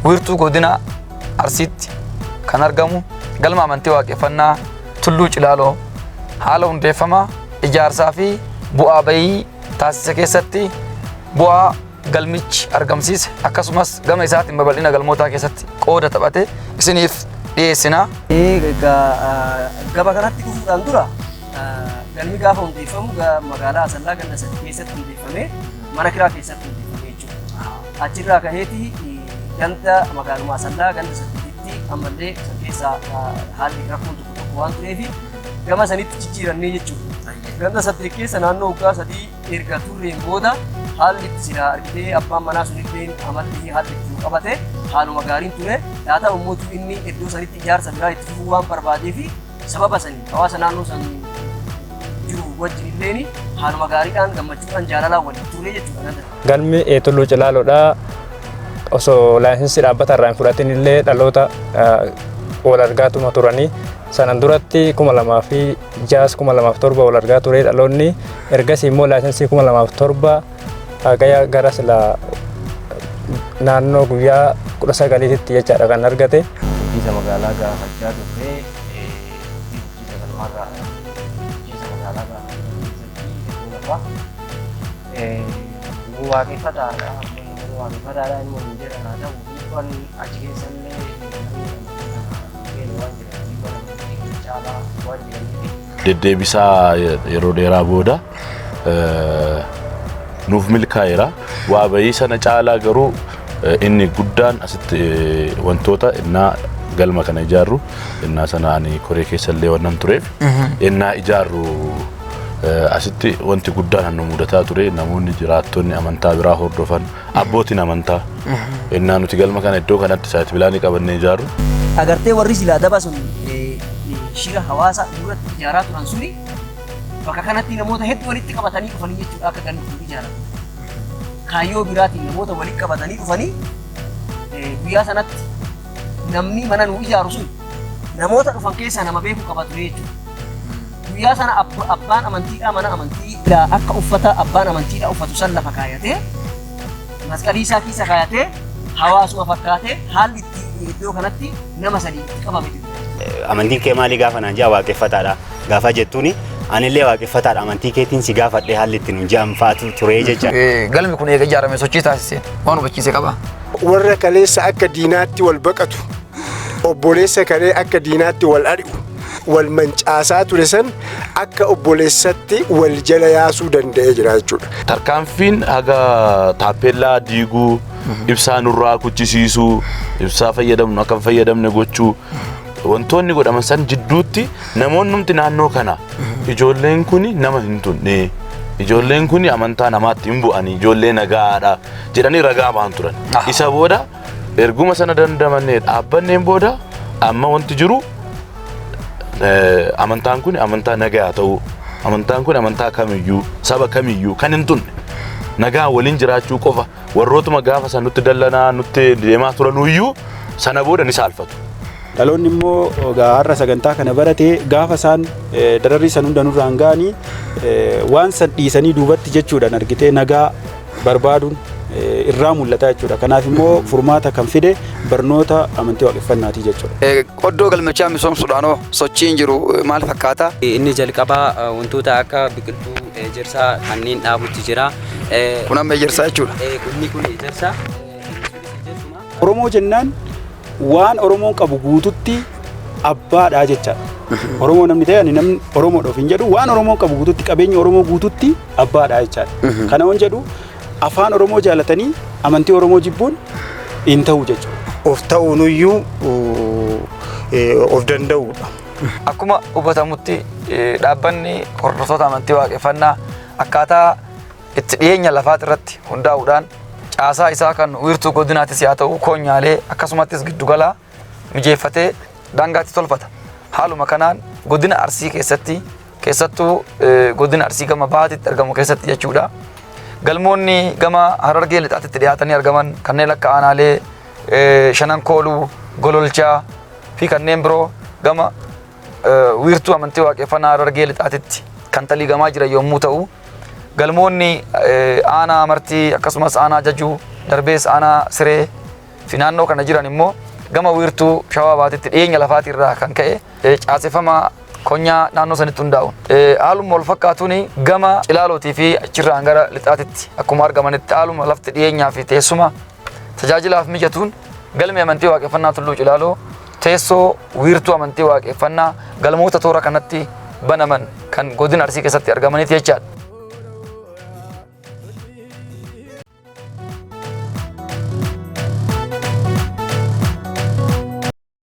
Wiirtuu godina Arsiitti kan argamu galma amantii waaqeffannaa Tulluu Cilaaloo haala hundeeffama ijaarsaa fi bu'aa bayii taasise keessatti bu'aa galmichi argamsiise akkasumas gama isaatiin babal'ina galmootaa keessatti qooda taphate isiniif dhiyeessina. Egaa gaba kanatti dhufuudhaan dura galmi gaafa hundeeffamu magaalaa Asallaa ganda sadii keessatti hundeeffamee mana kiraa keessatti hundeeffame jechuudha. Achirraa kaheeti ganda magaaluma Asallaa ganda sadiitti ammallee san keessaa haalli rakkoon tokko tokko waan tureef gama sanitti jijjiirannee jechuudha. Ganda saddeet keessa naannoo waggaa 3 erga turreen booda haalli itti silaa argitee abbaan manaa sunillee amalli haalli itti nu qabate haaluma gaariin ture. Haa ta'u immoo inni iddoo sanitti ijaarsa biraa itti fufuu waan barbaadeef sababa sanii hawaasa naannoo san jiru wajjin illeen haaluma gaariidhaan gammachuudhaan jaalalaan waliin ture jechuudha. Galmi Tulluu Cilaaloodha. Osoo laayinsii dhaabbata irraa hin fudhatin illee dhaloota wal argaatuma turanii. Sanan duratti 2006, 2007 wal argaa ture dhaloonni. Ergasii immoo laayinsii 2007 hagaya gara sila naannoo guyyaa 19tti jechaadha kan argate. Bulchiinsa magaalaa gaafachaa turre, bulchiinsa galmaarraa bulchiinsa magaalaa gaafachaa keessatti iddoo lafaa waaqeffataadha. Namni waaqeffataadha inni waliin jedhan haa ta'u dhiibbaan achi keessa illee namni amantii waan jiran dhiibbaan amantii caalaa waan jiraniif. Deddeebisaa yeroo dheeraa booda nuuf milkaa'eera. Waa bayii sana caalaa garuu inni guddaan asitti wantoota innaa galma kana ijaarru innaa sana ani koree keessa illee wannan tureef innaa ijaarru asitti wanti guddaan nu mudataa ture namoonni jiraattonni amantaa biraa hordofan abbootiin amantaa innaa nuti galma kana iddoo kanatti site planii qabannee ijaarru. Agartee warri silaa daba sun shira hawaasa duratti ijaaraa turan suni bakka kanatti namoota hedduu walitti qabatanii dhufanii jechuudha akka galmi kun ijaaramu. Kaayyoo biraatiin namoota walitti qabatanii dhufanii guyyaa sanatti namni mana nuu ijaaru sun namoota dhufan keessaa nama beeku qaba ture jechuudha. Guyyaa sana abbaan amantiidhaa mana amantii akka uffata abbaan amantiidhaa uffatu san lafa kaayatee masqalii isaa keessa kaayatee hawaasuma fakkaatee haalli itti iddoo kanatti nama sadii itti qabame jiru. Amantiin kee maalii gaafa naan jaa waaqeffataadha gaafa jettuuni anillee waaqeffataadha amantii keetiin si gaafadhee haalli ittiin nu ja'an fa'aatu ture jecha. Galmi kun eega ijaarame sochii taasise waan hubachiise qaba. Warra kaleessa akka diinaatti wal baqatu obboleessa kalee akka diinaatti wal ari'u wal mancaasaa ture san akka obboleessatti wal jala yaasuu danda'ee jira jechuudha. Tarkaanfiin haga taappeellaa diiguu, ibsaa nurraa kuchisiisuu, ibsaa fayyadamnu akka hin fayyadamne gochuu wantoonni godhaman san jidduutti namoonnumti naannoo kana ijoolleen kun nama hin tunne, ijoolleen kun amantaa namaatti hin bu'anii, ijoollee nagaadha jedhanii ragaa ba'an turan. Isa booda erguma sana dandamannee dhaabbanneen booda amma wanti jiru amantaan kun amantaa nagaa ta'uu, amantaan kun amantaa kamiyyuu saba kamiyyuu kan hin tunne nagaa waliin jiraachuu qofa warrootuma gaafa san nutti dallanaa nutti deemaa turanuyyuu sana booda ni saalfatu. Dhaloonni immoo har'a sagantaa kana barate gaafa isaan dararrii san hunda nurraan ga'anii waan san dhiisanii duubatti jechuudhaan argitee nagaa barbaaduun irraa mul'ata jechuudha. Kanaaf immoo furmaata kan fide barnoota amantii waaqeffannaati jechuudha. Qoddoo galmichaa misoomsuudhaanoo sochiin jiru maal fakkaata? Inni jalqabaa wantoota akka biqiltuu ejersaa kanneen dhaabutti jira. Kun amma ejersaa jechuudha. Kunni kun ejersa. Inni sunis ejersuma. Oromoo jennaan waan Oromoon qabu guututti abbaadha jechaadha. Oromoo namni ta'e ani namni Oromoodha ofiin jedhu waan Oromoon qabu guututti qabeenya Oromoo guututti abbaadha jechaadha. Kana waan jedhu afaan Oromoo jaalatanii amantii Oromoo jibbuun hin ta'u jechuudha. Of ta'uunuyyuu of danda'uudha. Akkuma hubatamutti dhaabbanni hordoftoota amantii waaqeffannaa akkaataa itti dhiyeenya lafaati irratti hundaa'uudhaan caasaa isaa kan wiirtuu godinaatis haa ta'u koonyaalee akkasumattis giddugalaa mijeeffatee daangaatti tolfata. Haaluma kanaan godina Arsii keessatti keessattuu godina Arsii gama bahaatitti argamu keessatti jechuudha. Galmoonni gama Harargee lixaatitti dhiyaatanii argaman kanneen akka aanaalee Shanan Kooluu, Gololchaa fi kanneen biroo gama wiirtuu amantii waaqeffannaa Harargee lixaatitti kan taliigamaa jiran yommuu ta'u, galmoonni aanaa Martii akkasumas aanaa Jajuu darbees aanaa Siree fi naannoo kana jiran immoo gama wiirtuu Shawaa Bahaatitti dhiyeenya lafaatii irraa kan ka'e caaseffama konyaa naannoo sanitti hundaa'uun. Haaluma wal fakkaatuun gama Cilaalootii fi achirraan gara lixaatitti akkuma argamanitti haaluma lafti dhiyeenyaa fi teessuma tajaajilaaf mijatuun galmi amantii waaqeffannaa Tulluu Cilaaloo teessoo wiirtuu amantii waaqeffannaa galmoota toora kanatti banaman kan godina Arsii keessatti argamaniiti jechaadha.